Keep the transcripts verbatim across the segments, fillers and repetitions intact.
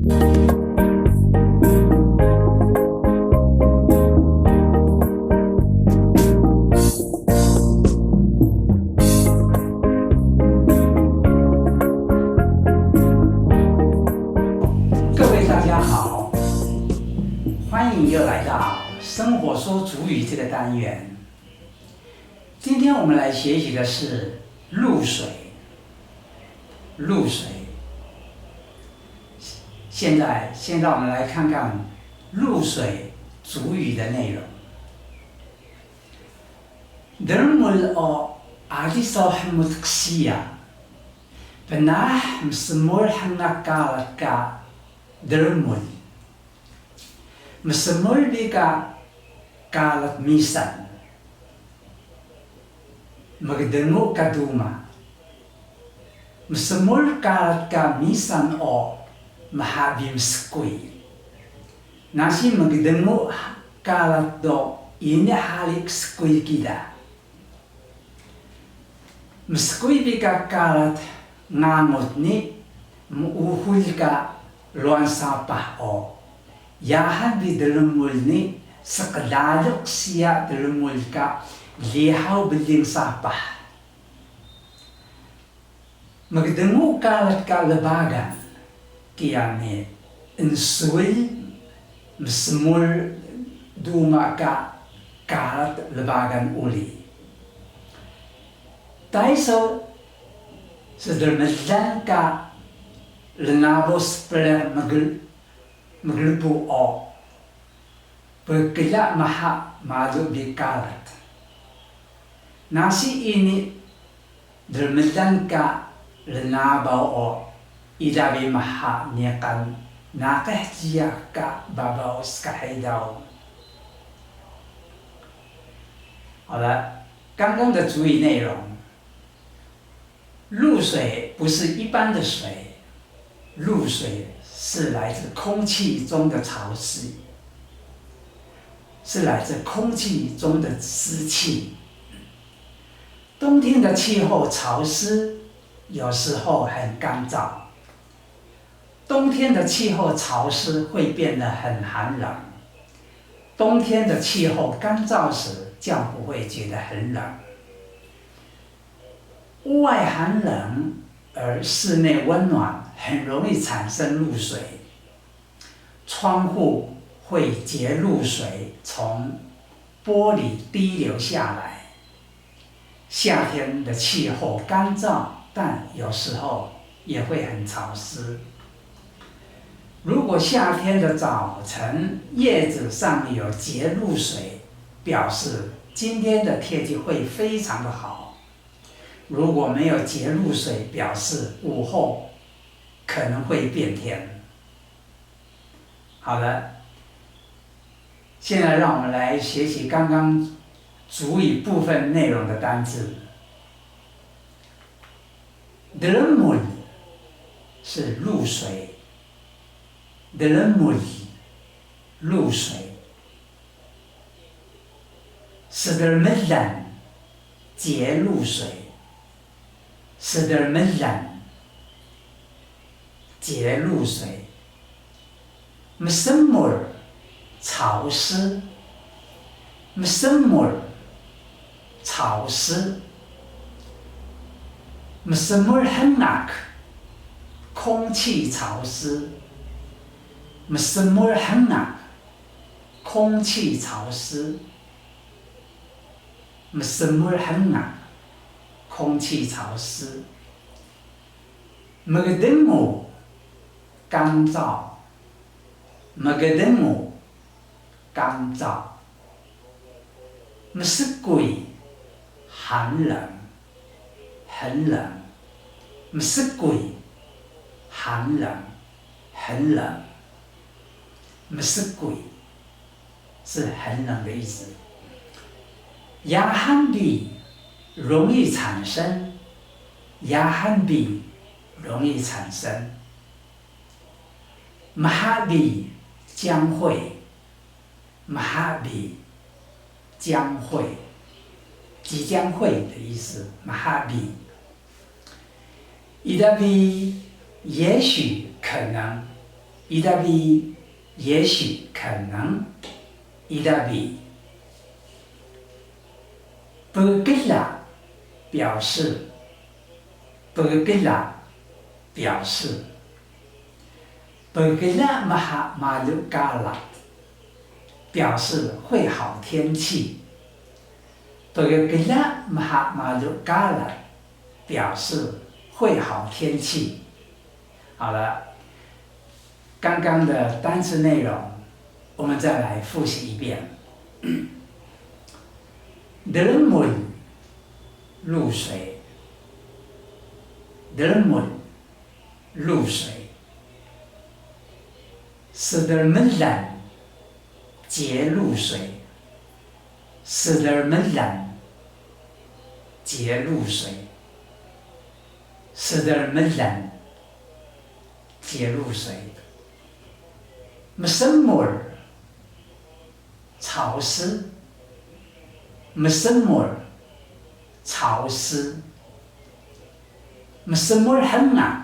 各位大家好，欢迎又来到生活说族语这个单元。今天我们来学习的是露水。露水。现在，现在我们来看看露水族语的内容。 Drmul o ali saw hmut qsiya. Pnaah msmul hngak karat ka drmul. Msmul bi ka karat misan. Mgdngu ka duma. Msmul karat ka misan o mha bi mskuy. Nasi mgdngu karat do ini hari kskui kida. Mskui bi ka karat ngangut ni meuhul ka ruwan sapah o. Yahan bi drmul ni sqdaluq siya drmul ka lihaw bling sapah. Mgdngu karat ka lbagan, kiya ni nswil msmul duma ka karat lbagan uri. Taiso sdrmlan ka rnabaw spriq mgl-, mglbu o. Pkla mha malu bi karat. Nasi ini drmlan ka rnabaw o ida bi mha niqan naqih jiyax ka babaw skahidaw. 好了，刚刚的族语内容， 露水不是一般的水，露水是来自空气中的潮湿，是来自空气中的湿气。冬天的气候潮湿，有时候很干燥。 冬天的气候潮湿会变得很寒冷，冬天的气候干燥时，较不会觉得很冷。屋外寒冷，而室内温暖，很容易产生露水。窗户会结露水从玻璃滴流下来。 夏天的气候干燥，但有时候也会很潮湿。如果夏天的早晨叶子上有结露水，表示今天的天气会非常的好。如果没有结露水，表示午后可能会变天。 好了，现在让我们来学习刚刚族语部分内容的单字。Drmul 是露水，drmul 露水。Sdrmlan 结露水。 Sdrmlan 结露水。Msmul 潮湿。Msmul 潮湿。Msmul hngak 空气潮湿。Msmul hngak 空气潮湿。 Msmul hngak, 空气潮湿。Mgdngu, 干燥。Mgdngu, 干燥。Mskuy, 寒冷。 寒冷。Mskuy, 寒冷，寒冷。Mskuy 是寒冷的意思。Yahan bi, 容易产生。Yahan bi, 容易产生。Mha bi, 将会。 Mha bi, 将会，即将会的意思。Mha bi. Ida bi, 也许，可能。Ida bi, 也许, 可能. Ida bi. Pgkla, 表示. Pgkla, 表示. Pgkla mha malu kala, 表示会好天气. Pgkla mha malu kala, 表示会好天气. 好了，刚刚的单词内容，我们再来复习一遍。Drmul, 露水。Drmul, 露水。Sdrmlan, 节露水。Sdrmlan, 节露水。Sdrmlan, 节露水。Msmur, 潮湿。Msmur, 潮湿。Msmur hngak,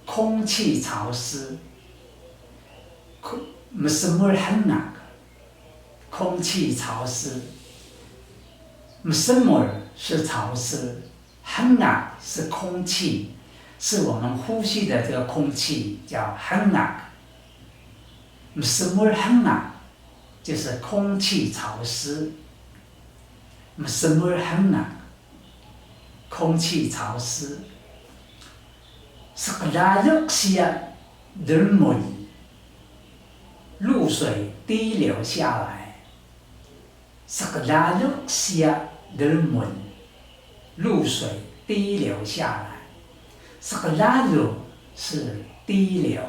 空气潮湿。Msmur hngak, 空气潮湿。Msmur 是潮湿，hngak 是空气，是我们呼吸的这个空气，叫 hngak。Msmur hngak 就是空气潮湿。Msmur hngak, 空气潮湿。Sqlalu qsiya drmul, 露水滴流下来。Sqlalu qsiya drmul, 露水滴流下来。Sqlalu 是滴流，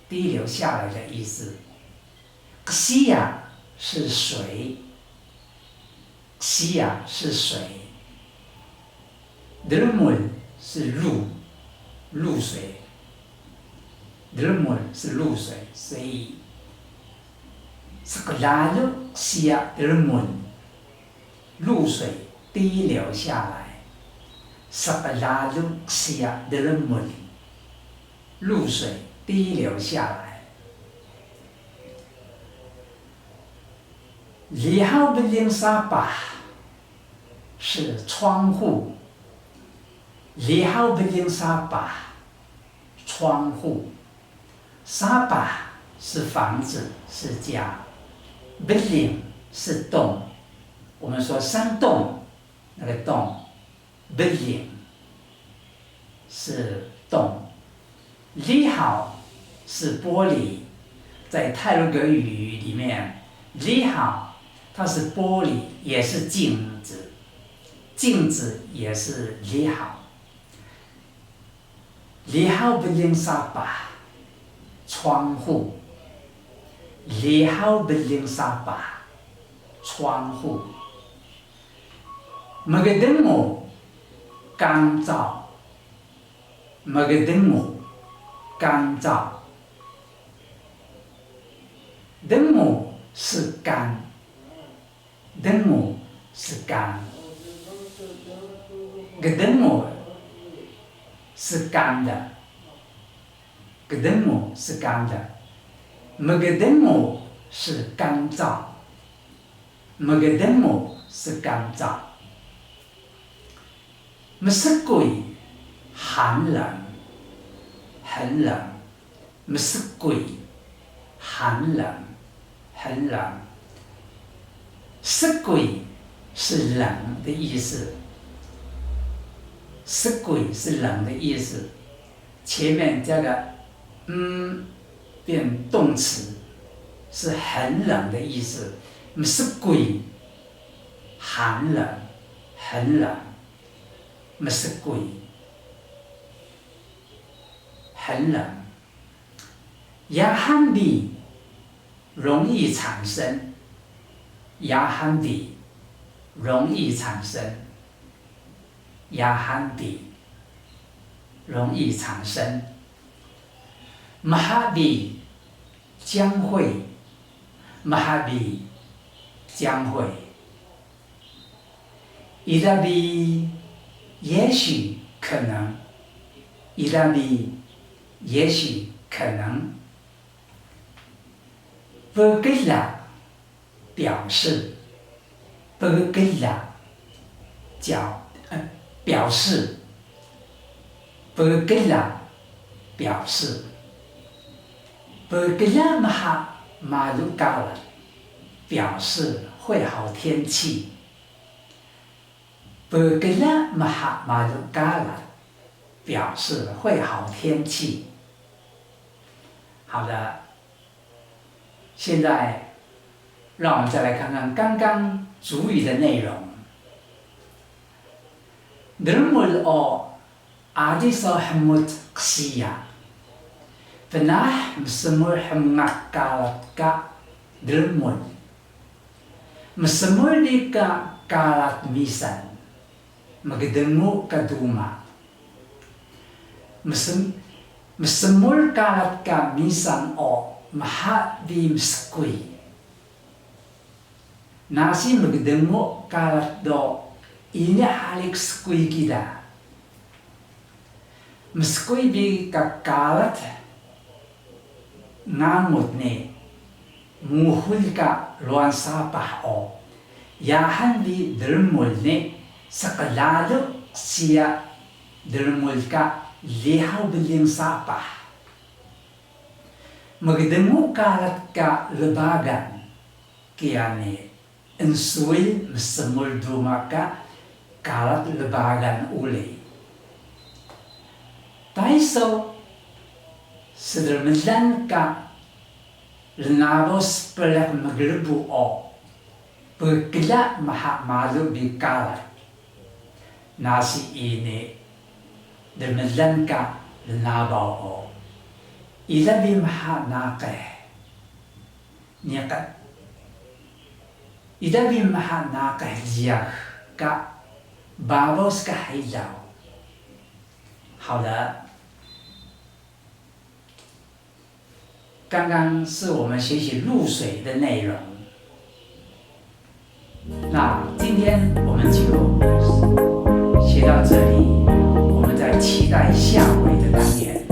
滴流下来的意思。Qsiya 是水，qsiya 是水。Drmul 是露，露水。Drmul 是露水，所以 sqlalu qsiya drmul, 露水滴流下来。Sqlalu qsiya drmul, 露水滴流下来。Lihaw bling sapah 是窗户。Lihaw bling sapah, 窗户。Sapah 是房子，是家。Bling 是洞，我们说山洞那个洞。Bling 是洞。Lihaw 是玻璃，在太鲁阁语里面，lihaw 它是玻璃，也是镜子，镜子也是 lihaw。Lihaw bling sapah, 窗户。Lihaw bling sapah, 窗户。Mgdngu, 干燥。Mgdngu, 干燥。Dngu 是干，dngu 是干。Gdngu 是干的，gdngu 是干的。Mgdngu 是干燥。 Mgdngu 是干燥。Mskuy, 寒冷，很冷。Mskuy, 寒冷，很冷。Skuy 是冷的意思。Skuy 是冷的意思。 前面加个 m 变动词，是很冷的意思。Mskuy, 寒冷，很冷。Mskuy, 很冷。Yahan bi, 容易产生。Yahan bi, 容易产生。Yahan bi, 容易产生。Mha bi, 将会。Mha bi, 将会。Ida bi, 也许，可能。Ida bi, 也许，可能。Pgkla 表示，pgkla 表，呃，表示，pgkla 表示，pgkla mha malu kala 表示会好天气。Pgkla mha malu kala 表示会好天气。好的，现在让我们再来看看刚刚族语的内容。Drmul o aji saw hmut qsiya. Pnaah msmul hmngax karat ka drmul. Msmul bi ka karat misan, mgdngu ka duma. Msm-, msmul karat ka misan o mha bi mskuy. Nasi mgdngu karat do ini hari qskuy kida. Mskuy bi ka karat ngamut ni, muhul ka ruwan sapah o, yahan bi drmul ni sqlalu qsiya drmul ka lihaw bling sapah. Mgdngu karat ka rbagan, kiya ni nswil msmul duma ka karat rbagan uri. Taiso sdrmlan ka rnabaw spriq mgrbu o, pgkla mha malu bi karat. Nasi ini drmlan ka rnabaw o, ida bi mha naqih. Niqan, ida bi mha naqih jiyax ka babaw ska hidaw. 好了，刚刚是我们学习露水的内容。那今天我们就学到这里，我们再期待下回的单元。